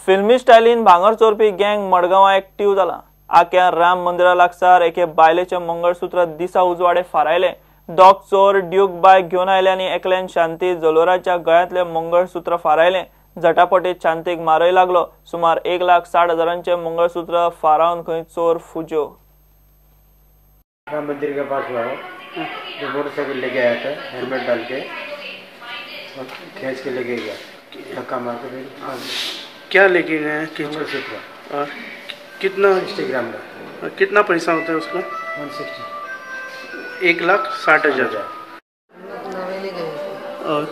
फिल्मी स्टायलीन भांगर चोरपी गँग मडगांवां एक्टिव जाला. आक्या राम मंदिरा लागसार एके बायलेचें मंगळसूत्र दिसा उजवाडे फारायलें. दोग चोर ड्यूक बायक घेवन आयले आनी एकल्यान शांती जलोराच्या गळ्यांतलें मंगळसूत्र फारायलें. झटापटीत शांतीक मारय लागलो. सुमार 1,60,000 मंगळसूत्र फारावन खंय चोर फुज्यो. राम मंदिर के पास हुआ, जो मोटरसाइकिल लेके आया था, हेलमेट डाल के और खींच के लेके गया, धक्का मार के. क्या लेके गए? मंगलसूत्र. और कितना? 60 ग्राम का. कितना पैसा होता है उसका? 160. 1,60,000. नवेली गए. और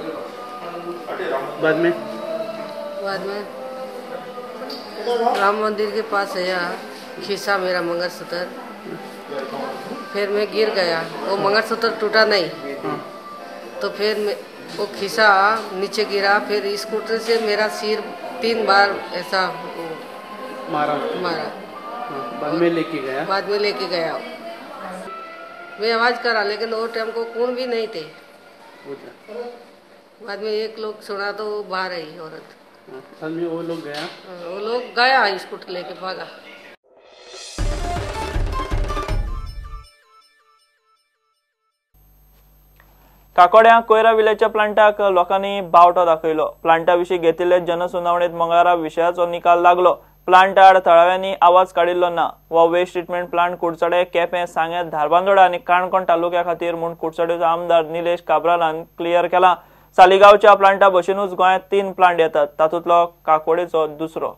बाद में? बाद में राम मंदिर के पास आया, खीसा मेरा मंगलसूत्र, फिर मैं गिर गया. वो मंगलसूत्र टूटा नहीं, तो फिर वो खीसा नीचे गिरा. फिर स्कूटर से मेरा सिर 3 बार ऐसा मारा मारा. बाद में लेके गया? बाद में लेके गया. मैं आवाज करा, लेकिन वो टाइम को कौन भी नहीं थे. बाद में एक लोग सुना तो वो बाहर आई औरत. बाद में वो लोग गया? वो लोग गया, स्कूटर लेके भागा. काकोड्या कोयरा विल्याच्या प्लांटाक लोकांनी बावटो दाखयलो. प्लांटा विशीं घेतिल्ले जनसुनावणेंत मंगळारा विशयाचो निकाल लागलो. प्लांट आड थळाव्यांनी आवाज काडिल्लो ना. हो वेस्ट ट्रिटमेंट प्लांट कुडचडे, केपें, सांगें, धारबांदोडा आनी काणकोण तालुक्या खातीर म्हूण कुडचडेचो आमदार निलेश काब्रालान क्लियर केला. सालिगांवच्या प्लांटा भशेनूच गोंयांत 3 प्लांट येतात, तातूंतलो काकोडेचो दुसरो.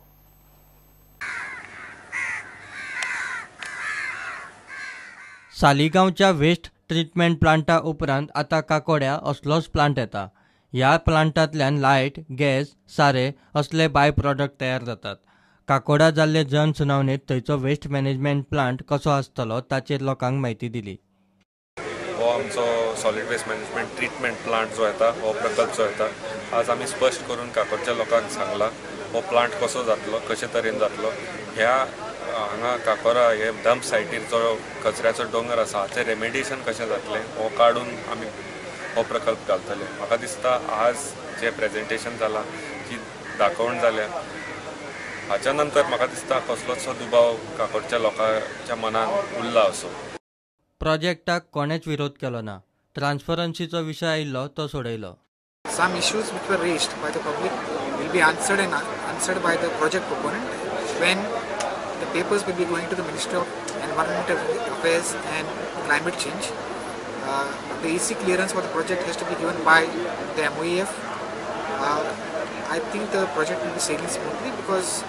सालिगांवच्या वेस्ट ट्रिटमेंट प्लांटा उपरांत आतां काकोड्या असलोच प्लांट येता. ह्या प्लांटांतल्यान लायट, गॅस, सारें असले बाय प्रॉडक्ट तयार जातात. काकोडा जाल्ले जन सुनावणेंत थंयचो वेस्ट मॅनेजमेंट प्लांट कसो आसतलो ताचेर लोकांक म्हायती दिली. हो आमचो solid waste management treatment plant जो येता, हो प्रकल्प जो येता, आज आमी स्पश्ट करून काकोडच्या लोकांक सांगला हो प्लांट कसो जातलो, कशे तरेन जातलो. ह्या हांगा काकोरा हे डंप सायटीर जो कचऱ्याचो दोंगर आसा हाचें रेमेडिएशन कशें जातलें हो काडून आमी हो प्रकल्प घालतले. म्हाका दिसता आज जें प्रेजेंटेशन जालां, जी दाखोवण जाल्या, हाच्या नंतर म्हाका दिसता कसलोचो दुबाव काकोडच्या लोकांच्या मनान उरला असो. प्रोजेक्टाक कोणेच विरोध केलो ना. ट्रान्सपरन्सीचो विशय आयिल्लो तो सोडयलो. Some issues which were raised by the public will be answered and answered by the project proponent when the papers will be going to the Ministry of Environmental Affairs and Climate Change. The EC clearance for the project has to be given by the MOEF. I think the project will be sailing smoothly because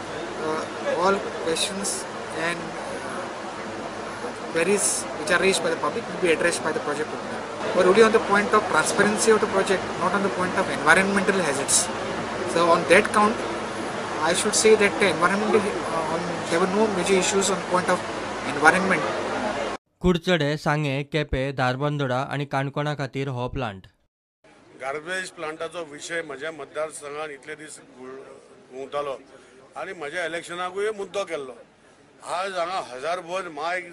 all questions and queries which are raised by the public will be addressed by the project proponent. But only on the point of transparency of the project, not on the point of environmental hazards. So on that count, I should say that the environmental, there were no major issues on the point of environment. Curchorem, Sanguem, Quepem, Dharbandora आनी काणकोणा खातीर हो plant. Garbage प्लांटाचो विशय म्हज्या मतदारसंघात इतले दीस घुंवतालो आनी म्हज्या इलेक्शनाकूय मुद्दो केल्लो. आज हांगा हजारभर मायक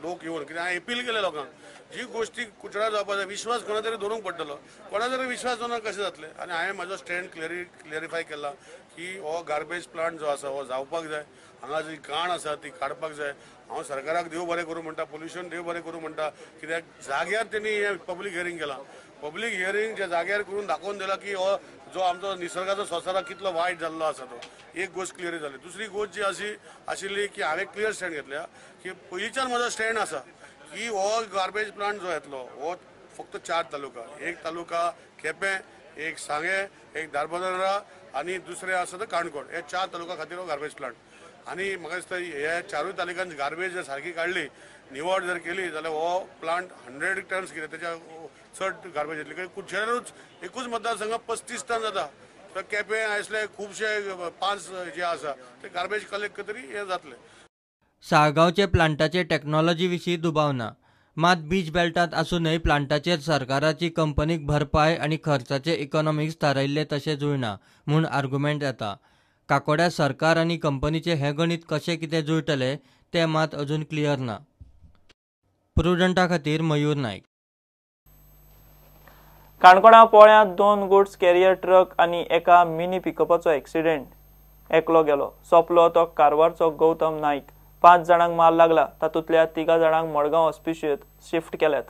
लोक येवन कित्याक हांवें अपील केलें लोकांक, जी गोश्टी कुचडा जावपा जाय विश्वास कोणा तरी दवरूंक पडटलो, कोणा तरी विश्वास दवरना कशें जातलें. आनी हांवें म्हजो स्टँड क्लियरिफाय केला की हो गार्बेज प्लांट जो आसा हो जावपाक जाय, हांगा जी घाण आसा ती काडपाक जाय. हांव सरकाराक देव बरें करूं म्हणटा, पोल्युशन देव बरें करूं म्हणटा, कित्याक जाग्यार तेणी हें पब्लीक हियरींग केलां. पब्लीक हियरींग ज्या जाग्यार करून दाखोवन दिलां की हो जो आमचो निसर्गाचो संवसाराक कितलो वायट जाल्लो आसा तो. एक गोश्ट क्लियर जाली. दुसरी गोश्ट जी आशिल्ली की हांवें क्लियर स्टँड घेतल्या की पयलींच्यान म्हजो स्टँड आसा की हो गार्बेज प्लांट जो येतलो हो फक्त 4 तालुका, एक तालुका केपें, एक सांगें, एक धारबांदोडा आनी दुसरें आसा तो काणकोण, हे 4 तालुका खातीर हो गार्बेज प्लांट. आनी म्हाका दिसता हे 4 तालुक्यांत गार्बेज जर सारकी काडली, निवड जर केली जाल्यार हो प्लांट 100 टन्स कितें तेच्या चड गार्बेज येतली. कारण कुडचड्यारूच एकूच मतदारसंघ 35 टन जाता, तर केपें आसले खुबशे 5 जे आसा ते गार्बेज कलेक्ट करतरी हें जातलें. साळगांवचे प्लांटाचे टॅक्नॉलॉजी विशीं दुबाव ना, मात बीच बेल्टांत आसूनय प्लांटाचेर सरकाराची कंपनीक भरपाय आनी खर्चाचे इकॉनॉमिक्स थारायिल्ले तशें जुळना म्हूण आर्ग्युमेंट येता. काकोड्या सरकार आनी कंपनीचें हें गणीत कशें कितें जुळटलें तें मात अजून क्लियर ना. प्रुडंटा खातीर मयूर नायक. काणकोणा पोळ्यां 2 गुड्स कॅरियर ट्रक आनी एका मिनी पिकअपाचो एक्सिडेंट. एकलो गेलो. सोंपलो तो कारवारचो गौतम नाईक. 5 जाणांक मार लागला. तातूंतल्या 3 जाणांक मडगांव हॉस्पिशयत शिफ्ट केल्यात.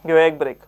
घेवया एक ब्रेक.